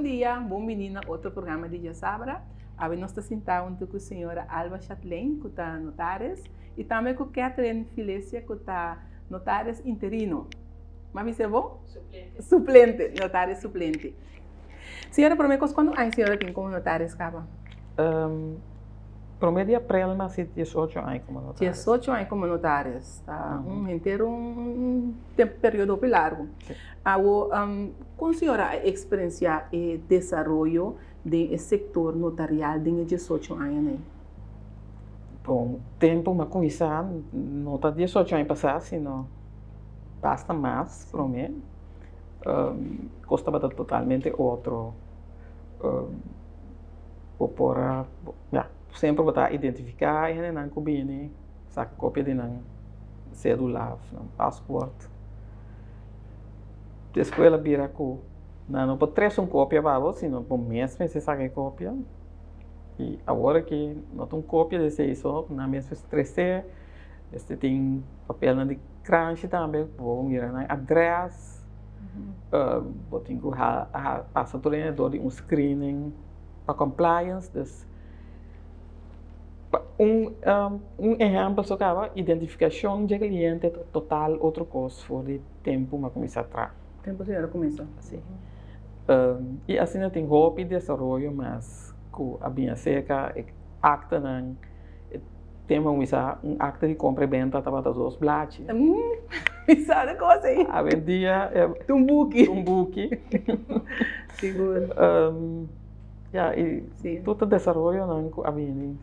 Bon dia, bon bini na otro programa di Djasabra. Awe nos ta sinta huntu ku señora Alba Chatlein ku ta notaris i tambe ku Catherine Filesia ku ta notaris interino. M'a bisa bon? Suplente. Suplente, notaris suplente. Señora, promé kos kuantu aña señora tin komo notaris kaba? Promé di aprel mi hasi diesocho aña komo notaris. Diesocho aña komo notaris. Ta un henter un periodo hopi largu. Awo, kon señora a eksperensiá e desaroyo den e sektor notarial den e diesocho añanan ei? Bon, tempu mi a kuminsá no ta diesocho aña pasá, sino basta mas promé. Kos tabata totalmente otro. Bo por a, ya, semper bo ta identifiká e hendenan ku bini, saka kopia di nan sédula òf nan pasport. Despues el a bira ku nan no por trese un kopia pa bo, sino bo mes mester saka e kopia. I awor aki no ta un kopia di esei so, nan mes mester trese, mester tin papelnan di kranshi tambe, bo mira nan adrès, bo tin ku pasa tur hende dor di un screening pa compliance, dus pa un un ehèmpel so kaba identifikashon dje kliente ta total otro kos for di tempu mi a kuminsá traha. Tempu señor a kuminsá. Si. I asina tin hopi desaroyo mas ku a bin aserka e aktanan. Tempu a kuminsá un akta di kompra i benta tabata dos blachi. Mi sa de kos ei. Awendia e. Ta un buki. Un buki. Sigur. Ya, i tur ta desaroyonan ku a bini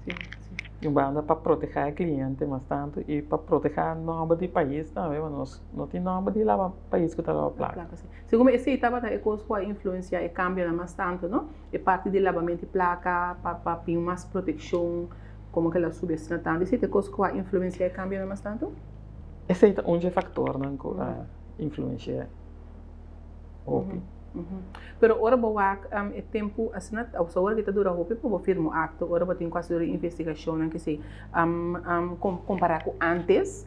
di un banda pa protehá e kliente mas tantu i pa protehá nòmber di pais tambe, pasobra nos no tin nòmber di laba pais ku ta laba plaka. Segun mi esei tabata e kos ku a influensiá e kambionan mas tantu, no? E parti di labamentu di plaka pa bin mas protekshon. Komo ke el a subi asina tantu? Esei ta e kos ku a influensiá e kambionan mas tantu? Esei ta un dje faktornan ku a influensiá hopi. Pero ora bo wak e tempu asina, òf ora ki ta dura hopi pa bo firma un akto, ora bo tin ku hasi tur e investigashonnan kesei, kompará ku ántes,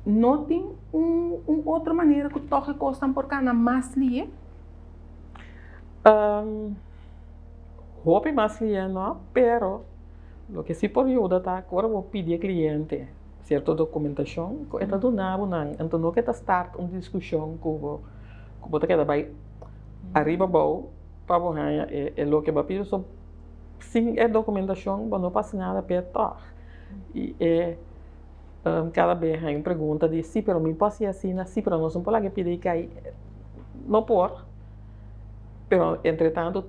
no tin un otro manera ku tòg e kosnan por kana mas lihe? Hopi mas lihe no, pero Loke si por yuda ta ku ora bo pidi e kliente sierto dokumentashon ku e ta duna bo nan, anto no ke ta start un diskushon ku bo ku bo ta keda bai ariba abou pa bo haña e loke bo a pidi. So sin e dokumentashon bo no por hasi nada p'e tòg. I e kada bes haña un pregunta di si pero mi por hasi asina, si pero nos no por laga e pidi ei kai. No por, pero entretantu.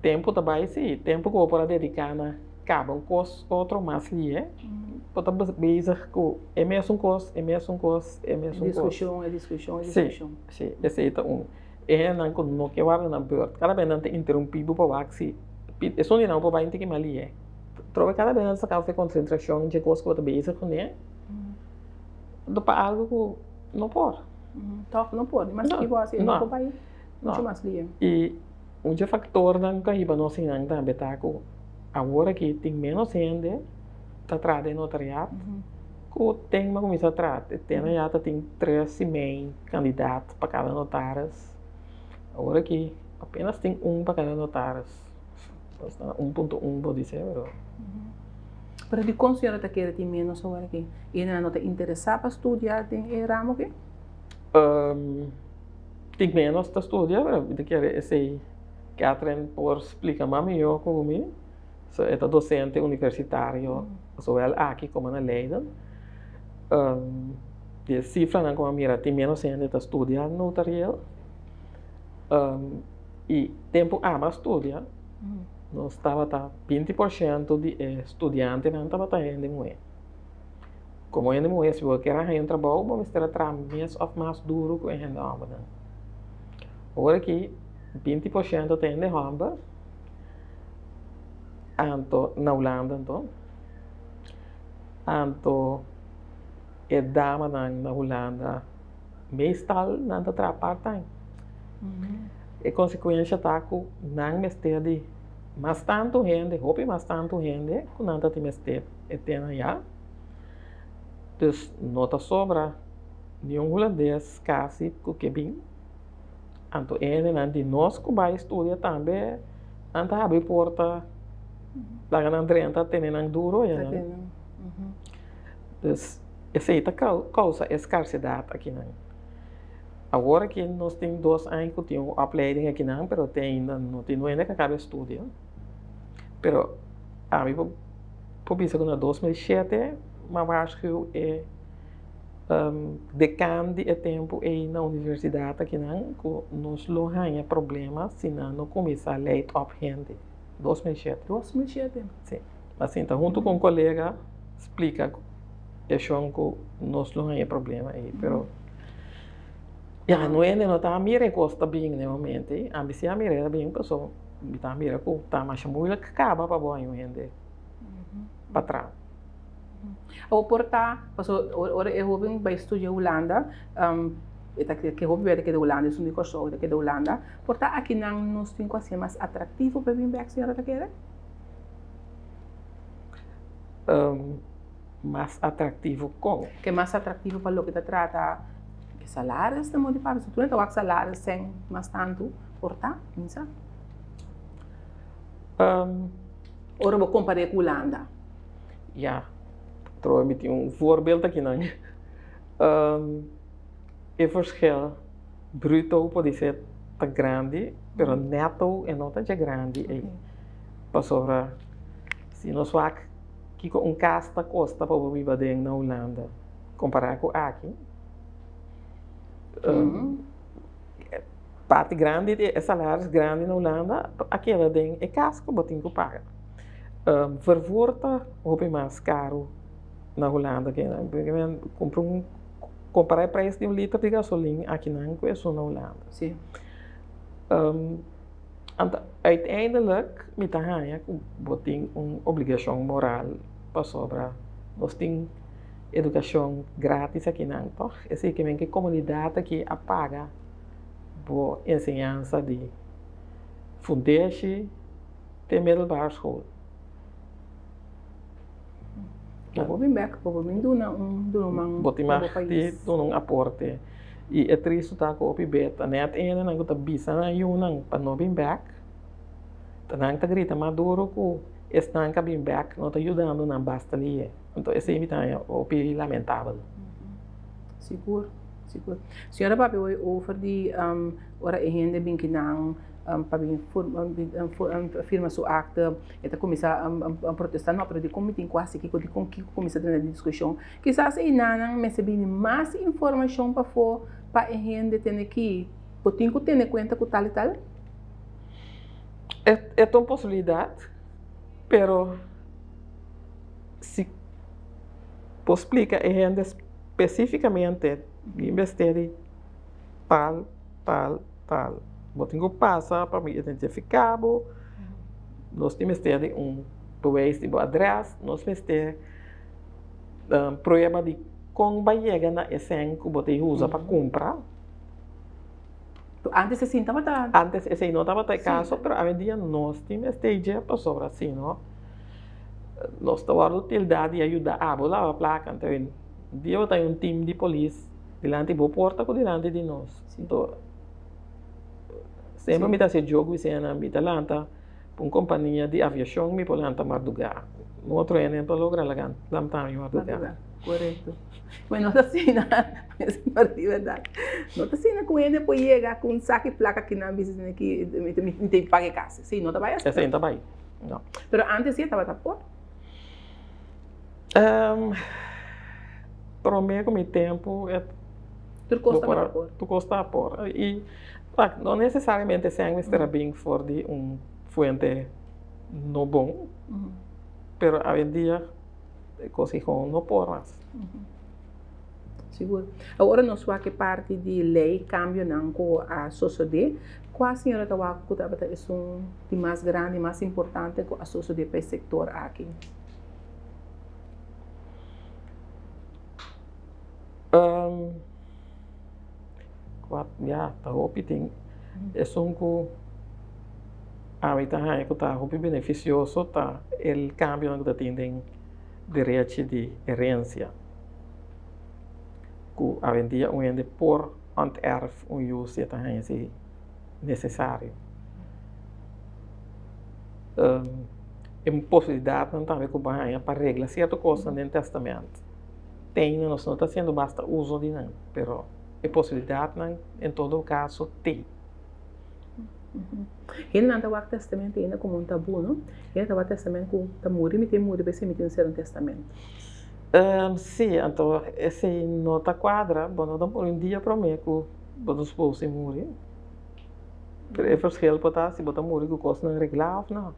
Tempu ta bai si, tempu ku bo por a dediká na kaba un kos otro mas lihe, bo ta bezig ku e mesun kos, e mesun kos, e mesun kos. Diskushon, e diskushon, e diskushon. Si, si, esei ta un. E hendenan ku no ke warda nan beurt, kada bes nan ta interumpí bo pa wak si esun di nan bo por bai un tiki mas lihe. Trobe kada bes nan ta saka bo for e konsentrashon dje kos ku bo ta bezig kuné, anto pa algu ku no por. Tòg no por, mas ki bo hasi no por bai muchu mas lihe. I Un dje faktornan ku a hiba nos einan tambe ta ku awor aki tin ménos hende ta traha den notariat ku ten a kuminsá traha. Te na ya ta tin tres i mei kandidat pa kada notaris. Awor aki apenas tin un pa kada notaris. Un punto un por bis'é pero. Pero dikon señora ta kere tin ménos awor aki? I nan no ta interesá pa studia den e ramo aki? Tin menos ta studia, pero mi ta kere esei Catherine por splika mas mihó ku mi. So e ta dosente universitario zowel aki komo na Leiden. Di e sifranan ku mi a mira tin menos hende ta studia notarieel. I tempu ami a studia nos tabata 20% di e studiantenan tabata hende muhé. Komo hende muhé, si bo kier a haña un trabou, bo mester a traha mes òf mas duru ku e hende hòmbernan. Ora ki 20% ta hende hòmber, anto na Hulanda anto, anto e damanan na Hulanda meestal nan ta traha part time. E konsekuensha ta ku nan mester di mas tantu hende, hopi mas tantu hende ku nan ta tin mester. E tena ya. Dus no ta sobra niun hulandes kasi ku ke bin. Anto e hendenan di nos ku bai studia tambe nan ta habri porta laga nan drenta tene nan duro ya nan. Dus esei ta kousa e skarsedat akinan. Awor aki nos tin dos aña ku tin un opleiding akinan pero te ainda no tin hende ku a kaba e studio. Pero ami por bisa ku na 2007 mi a waarschuw e dekan di e tempu ei na universidat akinan ku nos lo haña problema si nan no kuminsá leid op hende. 2007. 2007? Si. Mi a sinta huntu ku un kolega splika e shon ku nos lo haña e problema ei, pero ya no hende no ta mira e kos ta bin na e momento ei. Ami si a mira e ta bin pasobra mi ta mira ku ta masha moeilijk kaba pa bo haña un hende pa traha. Awor por ta, pasobra ora e hoben bai studia Hulanda, e ta ke hopi bia ta keda Hulanda, esun di Kòrsou ta keda Hulanda, por ta akinan nos tin ku hasié mas atraktivo pa e bin bèk, señora ta kere? Mas atraktivo kon? Ke mas atraktivo pa loke ta trata e salaris ta modo di papia, si tur ta wak salaris sen mas tantu, por ta, mi sa. Ora bo kompar'é ku Hulanda. Ya, trobe mi tin un voorbeeld akinan. E verschil bruto podise ta grandi, pero neto e no ta dje grandi ei. Pasobra si nos wak kiko un kas ta kosta pa bo biba den na Hulanda kompará ku aki, parti grandi di e salaris grandi na Hulanda a keda den e kas ku bo tin ku paga. Vervoer ta hopi mas karu na Hulanda ke kumpra un kompará e preis di un liter di gasolin akinan ku esun na Hulanda. Sí. Anto uiteindelijk mi ta haña ku bo tin un obligashon moral pasobra nos tin edukashon gratis akinan tòg? Esei ke men ke komunidat aki a paga bo enseñansa di fundeshi te middelbare school. Bo por bin bek, bo por bin duna un duna un man Bo tin pa bo mag di pais. duna un aporte. I e tristu ta ku hopi be ta nèt hendenan ku ta bisa nan yunan pa no bin bek, ta nan ta grita mas duru ku esnan ku a bin bek no ta yudando nan basta lihe. Anto esei mi ta haña hopi lamentabel. Sigur, sigur. Señora papia hoy over di ora e hende bin kinan pa bin firma su akte, E ta kuminsá protestá, no, pero dikon mi tin ku hasi kiko, dikon kiko kuminsá tene di diskushon? Kisas einanan mester bini mas informashon pafó pa e hende tene ki bo tin ku tene kuenta ku tal i tal? E ta un posibilidat, pero si bo splika e hende spesífikamente mi mester di tal, tal, Tal. Bo tin ku pasa pa mi identifiká bo. Nos tin mester di un bewijs di bo adrès. Nos mester prueba di kon bo a yega na e sèn ku bo ta usa pa kumpra. Antes esei no tabata. Antes esei no tabata e kaso, pero awendia nos tin mester dje pasobra si no nos ta wòrdu tildá di a yuda abo laba plaka. Anto dia bo ta un tim di polis dilanti bo porta ku dilanti di nos. Anto, semper mi ta hasi joke bisena, mi ta lanta pa un kompania di aviashon mi por lanta mardugá. Un otro hende no por logra lanta mi mardugá. Korekto. Bueno, no ta asina, di bèrdat. No ta asina ku hende por yega ku un saki plaka ki nan bisa esaki mi ta paga e kas. Si, no ta bai asina. Esei no ta bai, no. Pero antes si e tabata por. Promé ku mi tempu e. Tur kos tabata por. Tur kos tabata por. I no nesesariamente sèn mester a bin for di un fuente no bon, pero awendia e kos ei gewoon no por mas. Sigur. Awor nos wak e parti di lei, kambionan ku a sosodé. Kua señora ta wak ku tabata esun di mas grandi, mas importante ku a sosodé pa e sektor aki? Kua, ya, ta hopi tin. Esun ku ami ta haña ku ta hopi benefisioso ta el kambionan ku ta tin den derechi di herensia. Ku awendia un hende por onterf un yu si e ta haña si. nesesario. E posibilidatnan tambe ku bo haña pa regla sierto kosnan den tèstamènt. Tei nos no ta hasiendo basta uso di nan, pero e posibilidatnan en todo kaso tei. Hendenan ta wak tèstamènt ainda komo un tabú, no? Hende ta wak tèstamènt ku ta muri, mi tin muri p'esei mi tin ser un tèstamènt. Sí, anto esei no ta kuadra, bo no ta muri un dia promé ku bo ta supos di muri. Pero e verschil por ta si bo ta muri ku kosnan reglá òf no.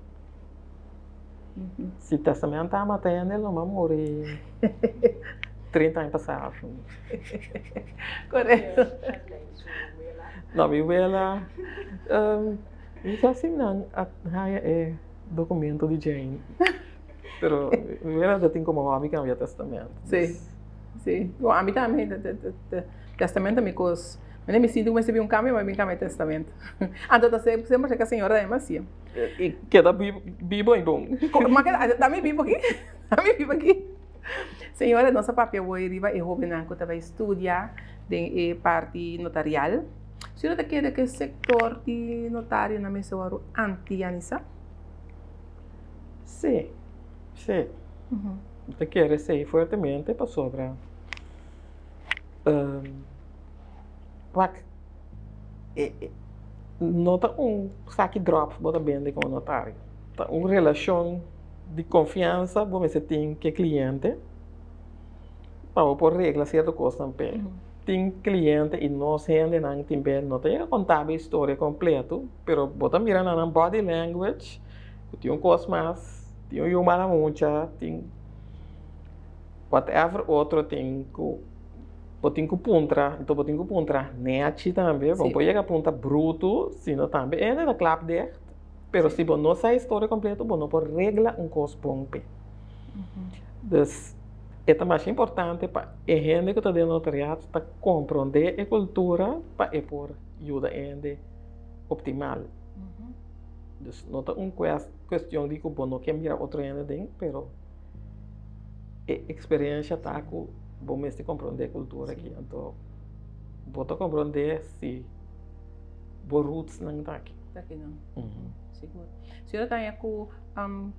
Si tèstamènt ta mata hende lo m'a muri 30 aña pasá. Korekto. No, mi wela, mi sa si nan a haña e dokumento di Jane. Pero mi wela ta tin komo hòbi kambia tèstamènt. Sí, sí. Bon, ami tambe tèstamènt ta mi kos. Manera mi sinti ku mester bin un kambio, mi a bin kambia tèstamènt. Anto ta semper serka señora tambe mi hasié. I keda bibo i bon. Ma keda, ta mi bibo aki, ta mi bibo aki. Señora, nos a papia awor riba e hóbennan ku ta bai studia den e parti notarial. Señora ta kere ku e sektor di notarionan mester wòrdu antianisá? Sí, sí. Mi ta kere esei fuertemente pasobra wak no ta un saki dròp bo ta bende ku un notario. Ta un relashon di konfiansa bo mester tin ku e kliente pa bo por regla sierto kosnan p'e. Tin kliente i nos hendenan tin be no ta yega konta bo e historia kompleto, pero bo ta mira na nan body language ku tin un kos mas, tin un yu mala mucha, tin whatever otro tin ku bo tin ku puntra, anto bo tin ku puntra nechi tambe, bo no por yega puntra brutu, sino tambe e hende ta klap dicht, pero si bo no sa e historia kompleto bo no por regla un kos bon p'e. Dus e ta masha importante pa e hende ku ta den notariato ta komprondé e kultura pa e por yuda e hende optimal. Dus no ta un kuestion di ku bo no ke mira otro hende den, pero e eksperensia ta ku bo mester komprondé e kultura aki. Anto bo ta komprondé si bo rootsnan ta aki. Ta aki nan. Sigur. Señora Tania ku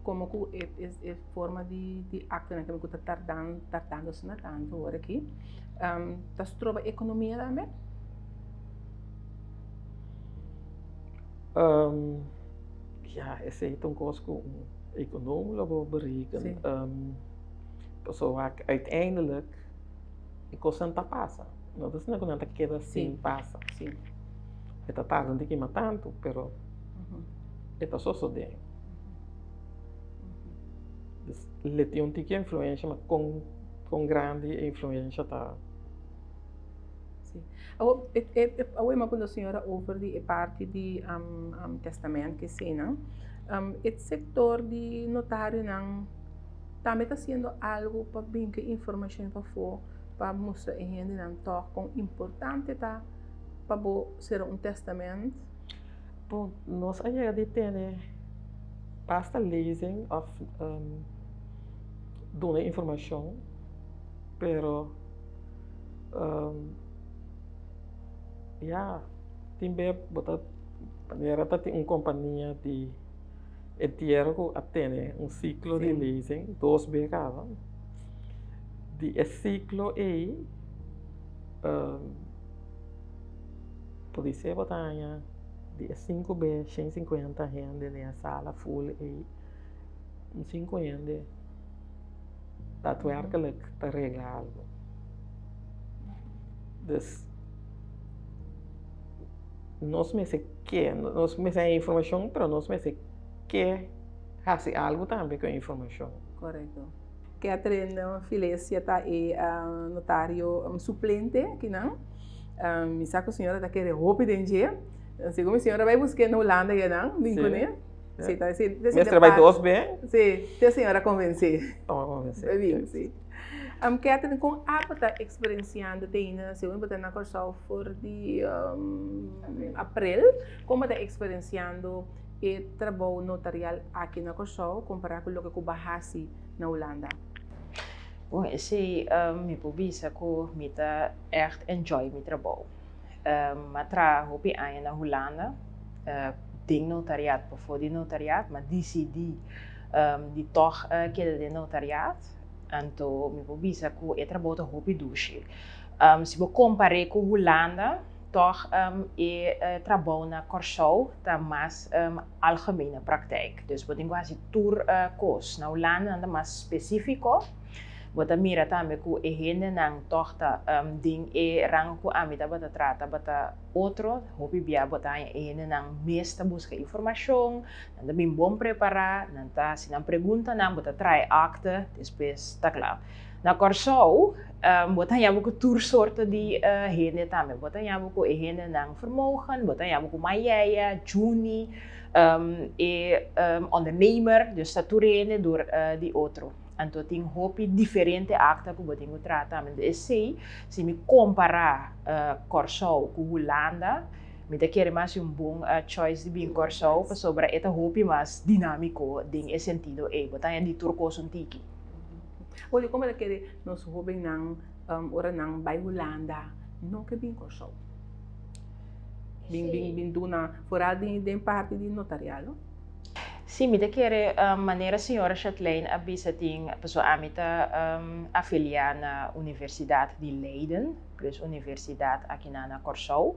komo ku e forma di aktonan ku ta tardando asina tantu ora aki ta stroba ekonomia tambe? Ya, esei ta un kos ku un ekonom lo por bereken. Pasobra wak uiteindelijk e kosnan ta pasa. No ta asina ku nan ta keda sin pasa. E ta tarda un tiki mas tantu, pero e ta sosodé. Dus le tin un tiki influensha, ma kon kon grandi e influensha ta. Sí. Awor, e, e, e, awor mi a puntra señora over di e parti di um, um, testament ke eseinan. Um, e sector di notarionan tambe ta haciendo algo pa bin ke informacion pafó pa mustra e hendenan tòg kon importante ta pa bo sera un testament? Bon, nos a yega di tene basta lezing òf duna informashon, pero ya, tin be bo ta manera ta tin un kompania di entiero ku a tene un siklo di lezing dos be kaba. Di e siklo ei Podisé bo ta haña di e sinku be 150 hende den e sala ful ei, un sinku hende daadwerkelijk ta regla algu. Dus nos mester ke, nos mester haña informashon, pero nos mester ke hasi algu tambe ku e informashon. Korekto. Catherine Filesia ta e notario suplente akinan. Mi sa ku señora ta kere hopi den dje. Segun mi señora bai busk'é na Hulanda yanan, bin kuné. Sí. Ta, sí, Mester bai dos be. Sí, te señora konvensé. Toma konvensé. Bai bin, sí. Catherine, kon abo ta eksperensiando te ainda, segun bo ta na Kòrsou for di aprel, kon bo ta eksperensiando e trabou notarial aki na Kòrsou kompará ku loke ku bo a hasi na Hulanda? Bon, esei mi por bisa ku mi ta ègt enjoy mi trabou. Mi a traha hopi aña na Hulanda. den notariaat pafó di notariaat, m'a disidí di tòg keda den notariaat. Anto mi por bisa ku e trabou ta hopi dushi. Si bo kompar'é ku Hulanda, tòg e trabou na Kòrsou ta mas algemene praktijk. Dus bo tin ku hasi tur kos. Na Hulanda nan ta mas spesífiko. Bo ta mira tambe ku e hendenan tòg ta den e rango ku ami tabata traha tabata otro. Hopi bia bo ta haña e hendenan mes ta buska informashon, nan ta bin bon prepará, nan ta hasi nan preguntanan, bo ta traha e akte, despues ta kla. Na Kòrsou bo ta haña bo ku tur sorto di hende tambe. Bo ta haña bo ku e hendenan vermogen, bo ta haña bo ku mayèya, juni, e ondernemer, dus ta tur hende dor di otro. Anto tin hopi diferente akta ku bo tin ku traha tambe. Enton esei, si mi kompará Kòrsou ku Hulanda, mi ta kere mas un bon choice di bin Kòrsou pasobra e ta hopi mas dinámiko den e sentido ei. Bo ta haña di tur kos un tiki. Bo di kon bo ta kere nos hóbennan ora nan bai Hulanda no ke bin Kòrsou? Bin bin bin duna foral den parti di notariado. Sí, mi ta kere manera señora Chatlein a bisa tin, pasobra ami ta afiliá na Universidat di Leiden, plus universidat akinan na Kòrsou,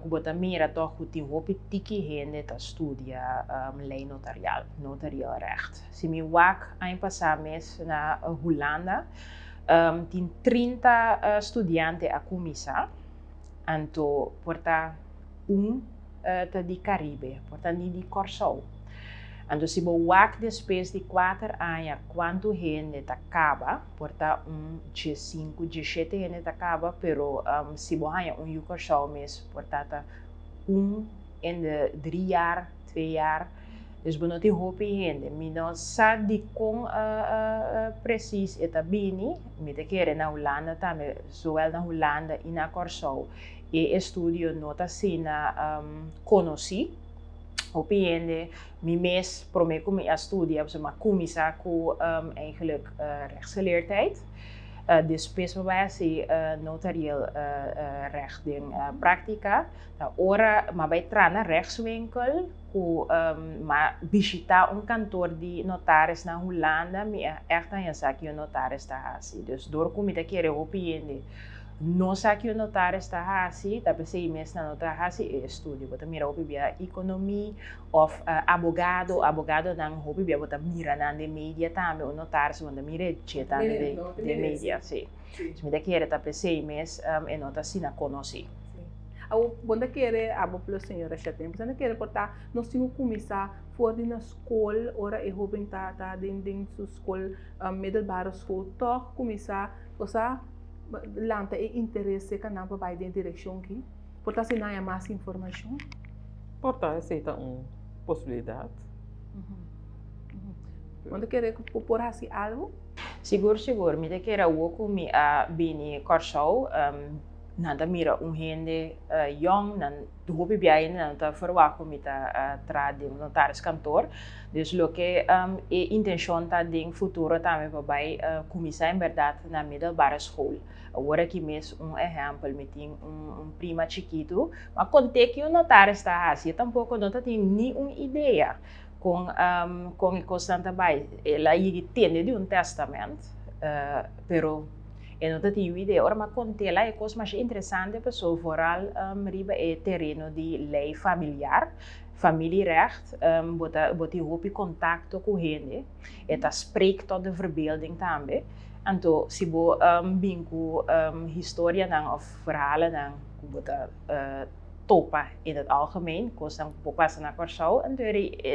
ku bo ta mira tòg ku tin hopi tiki hende ta studia lei notarial, notarieel recht. Si mi wak aña pasá mes na Hulanda, tin 30 studiante a kuminsá, anto por ta un ta di Caribe, por ta ni di Kòrsou. Anto si bo wak despues di kuater aña kuantu hende ta kaba, por ta un diesinku, diesshete hende ta kaba, pero si bo haña un yu Kòrsou mes por ta ta un en de drie jaar, twee jaar. Dus bo no tin hopi hende. Mi no sa dikon presis e ta bini. Mi ta kere na Hulanda tambe, zowel na Hulanda i na Kòrsou. E estudio no ta asina konosí. Hopi hende, mi mes promé ku mi a studia, pasobra mi a kuminsá ku eigenlijk rechtsgeleerdheid. Despues mi a bai hasi notarieel recht den práktika. Ta ora mi a bai traha na rechtswinkel ku mi a bishitá un kantor di notaris na Hulanda, mi a ègt haña sa kiko notaris ta hasi. Dus dor ku mi ta kere hopi hende No sa ki un notaris ta hasi, ta p'esei mes nan no ta hasi e estudio. Bo ta mira hopi bia economie of abogado, abogadonan hopi bia bo ta mira nan den media tambe, un notaris bo no ta mira e dje tambe den media, si. Dus mi ta kere ta p'esei mes e no ta asina konosí. Awor, bo ta kere abo plus señora Chatelain, bo ta kere por ta nos tin ku kuminsá for di na skol ora e hoben ta ta den den su skol middelbare school tòg kuminsá, osea lanta e interes serka nan pa bai den direkshon ki? Por ta asina haña mas informashon? Por ta esei ta un posibilidat. Bo ta kere ku por hasi algu? Sigur sigur, mi ta kere awor ku mi a bini Kòrsou, nan ta mira un hende yòn, nan hopi bia hende nan ta ferwagt ku mi ta traha den un notariskantoor. Dus loke e intenshon ta den futuro tambe pa bai kuminsá en bèrdat na middelbare school. Awor aki mes un ehèmpel, mi tin un prima chikitu, m'a kont'é ki un notaris ta hasi, e tampoko no ta tin ni un idea kon kon e kosnan ta bai. El a yigi tende di un tèstamènt, pero e no ta tin yu idea. Ora m'a kont'é la e kos masha interesante pasobra vooral riba e tereno di lei familiar. Familierecht, bo ta bo tin hopi kontakto ku hende, e ta spreek tot de verbeelding tambe. Anto si bo bin ku historianan òf verhalennan ku bo ta topa in het algemeen, kosnan ku por pasa na Kòrsou, anto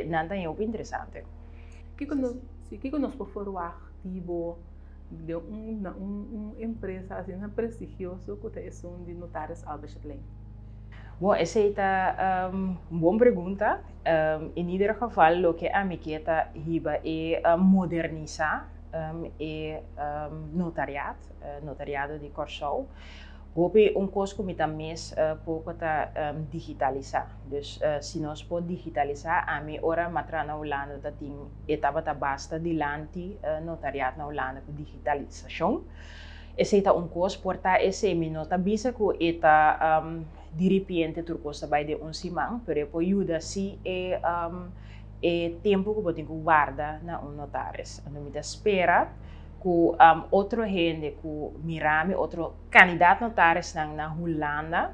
nan ta hopi interesante. Kiko nos, si, kiko nos por ferwagt di bo den un na un un empresa asina prestigioso ku ta esun di Notaris Albert Chatelain? Bon, esei ta un bon pregunta. In ieder geval loke ami ke ta hiba e modernisá e notariat, notariado di Kòrsou. Hopi un kos ku mi ta mis poko ta digitalisá. Dus si nos por digitalisá, ami ora m'a traha na Hulanda ta tin e tabata basta dilanti notariat na Hulanda ku digitalisashon. Esei ta un kos, por ta esei mi no ta bisa ku e ta. diripiente tur kos ta bai den un siman, pero e por yuda si e e tempu ku bo tin ku warda na un notaris. Anto mi ta spera ku otro hende ku mira mi, otro kandidat notarisnan na Hulanda,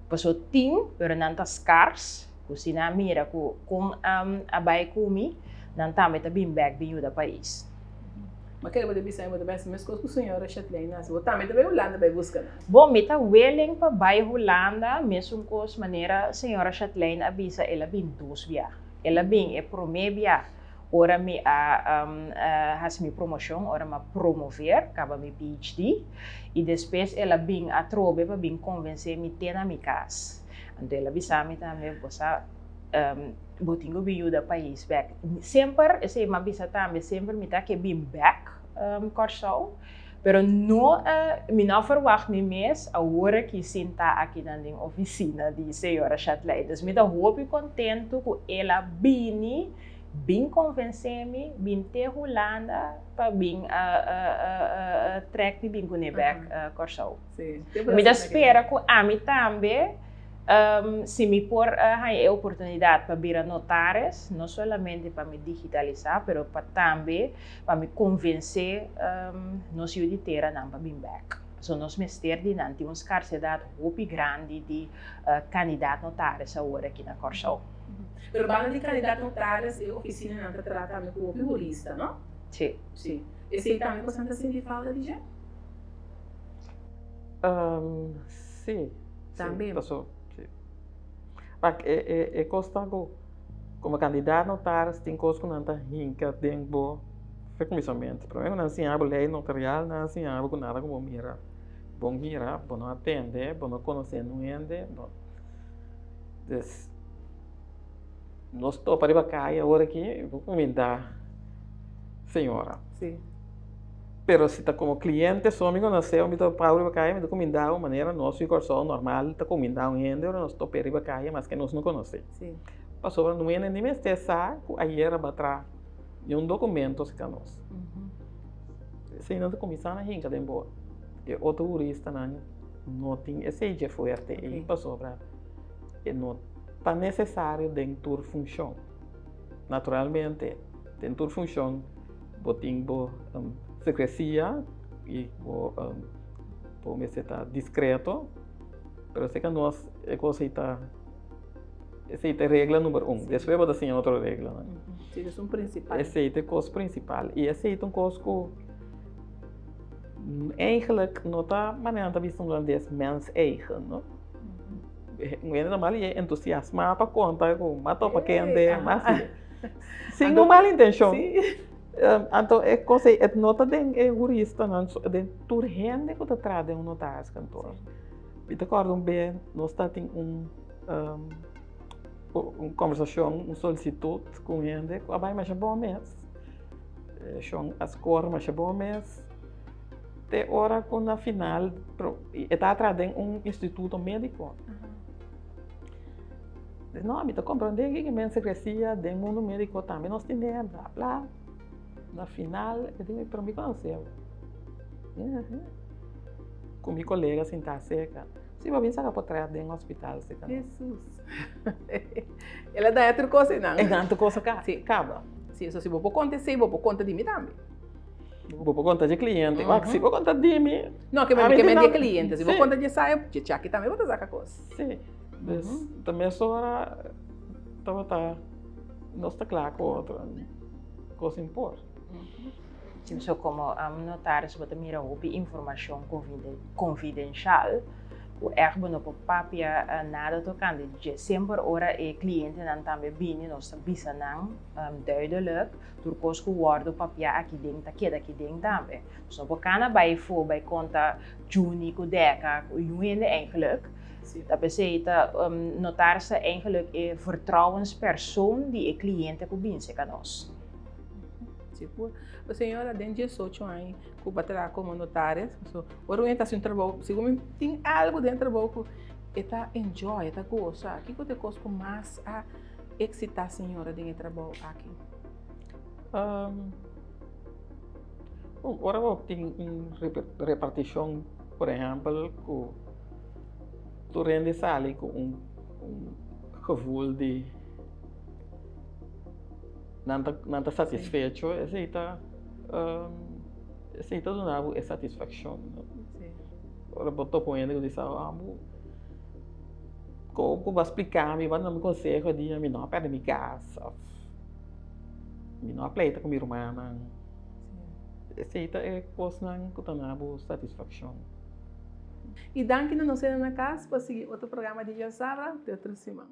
paso tin, pero nan ta skars, ku si nan mira ku kon a bai ku mi, nan tambe ta bin bèk bin yuda pais. Ma kere bo ta bisa mi bo ta bai hasi meskos ku señora Chatelain hasi, bo tambe ta bai Hulanda bai buska nan? Bon, mi ta willing pa bai Hulanda, mesun kos manera señora Chatelain a bisa, el a bin dos bia. El a bin e promé bia ora mi a hasi mi promoshon, ora mi a promover, kaba mi PhD, i despues el a bin atrobe pa bin konvensé mi te na mi kas. Anto el a bisa mi tambe, bo sa, bo tin ku bin yuda pais bèk. Semper, esei mi a bisa tambe, semper mi ta ke bin bèk Kòrsou, pero no, mi no a ferwagt mi mes awor aki sintá akinan den ofisina di señora Chatlein. Dus mi ta hopi kontentu ku el a bini, bin konvensé mi, bin te Hulanda pa bin trèk mi bin kuné bèk Kòrsou. Mi ta spera ku ami tambe, si mi por haña e oportunidat pa bira notaris, no solamente pa mi digitalisá, pero pa tambe pa mi konvensé nos yu di teranan pa bin bèk. Pasobra nos mester di nan, tin un skarsedat hopi grandi di kandidat notaris awor aki na Kòrsou. Pero banda di kandidat notaris e ofisinanan ta traha tambe ku hopi hurista, no? Sí. Sí. Esei tambe boso ta sinti falta di dje? Sí. Tambe. Paso, sí. Pak e e e kos ta ku komo kandidat notaris tin kos ku nan ta hinka den bo kuminsamentu. Promé ku nan siña bo lei notarial nan a siña bo ku nada ku bo mira bon mira, bo no a tende, bo no konosé niun hende, bo dus nos topa riba kaya awor aki bo kuminda señora. Sí. Pero si ta komo kliente so mi konosé mi ta pau riba kaya mi ta kumindá un manera nos di Kòrsou normal ta kumindá un hende ora nos top'é riba kaya maske nos no konosé. Pasobra no hende ni mester sa ku ayer a batra ni un dokumento serka nos. Esei nan ta kuminsá na hinka den bo. E otro huristanan no tin esei dje fuerte ei pasobra e no ta nesesario den tur funshon. Naturalmente den tur funshon. Bo tin bo secrecia y bo bo mester ta discreto, pero esei nos e cosa ei ta esei ta e regla number un, despues bo ta siña otro reglanan. Si, es un principal. Esei ta e cos principal y esei ta un cos cu eigenlijk no ta manera nan ta bisa un holandes mens eigen, no? Un hende normal e entusiasma pa conta cu m'a topa kende, m'a haci. Sin un mal intencion. Anto e cos ey e no ta den e huristanan so, den tur hende cu ta traha den un notariskantoor. Mi ta corda un be nos ta tin un un conversacion, un solicitud cu un hende cu a bay masha bon mes. E shon a score masha bon mes. Te ora cu na final e ta traha den un instituto medico. No, mi ta comprende ki men secrecia den mundo medico tambe nos tin den bla bla. Na final e di pero mi conoce bo. Cu mi colega sinta cerca. Si bo bin saca potret den hospital cerca nos. Jesus. El a daña tur cosa einan. E daña tur cosa caba. Si, so si bo por conta esey bo por conta di mi tambe. Bo por conta dje cliente. Wak, si bo conta di mi. No, ke men di e cliente. Si bo conta dje sayo, dje chaki tambe bo ta saca cos. Si. Dus, ta mesora tabata nos ta kla ku otro kos impor. So komo notaris bo ta mira hopi informashon konfidenshal ku ègt bo no por papia nada tokante dje. Semper ora e klientenan tambe bini nos ta bisa nan duidelijk tur kos ku wòrdu papiá aki den ta keda aki den tambe. Nos no por kana bai afó bai konta Juni ku Deka ku yu hende eigenlijk. Ta p'esei ta notaris ta eigenlijk e vertrouwenspersoon di e kliente ku bin serka nos. Sigur. Bo señora den diesocho aña ku bo a traha komo notaris, so ora un hende ta hasi un trabou, sigur mi tin algu den e trabou ku e ta enjoy, e ta gosa. Kiko ta e kos ku mas a eksitá señora den e trabou aki? Ora bo tin un repartishon, por ehèmpel, ku. Tur hende sali ku un un gevoel di nan ta nan ta satisfecho, esei ta esei ta duna bo e satisfakshon. Ora bo topa un hende ku bisa ah bo kon ku bo a splika mi, bo a duna mi konseho di mi no a pèrdè mi kas òf mi no a pleita ku mi rumannan. Esei ta e kosnan ku ta duna bo satisfakshon. I danki na nos hende na kas pa sigui otro programa di Diosabra te otro siman.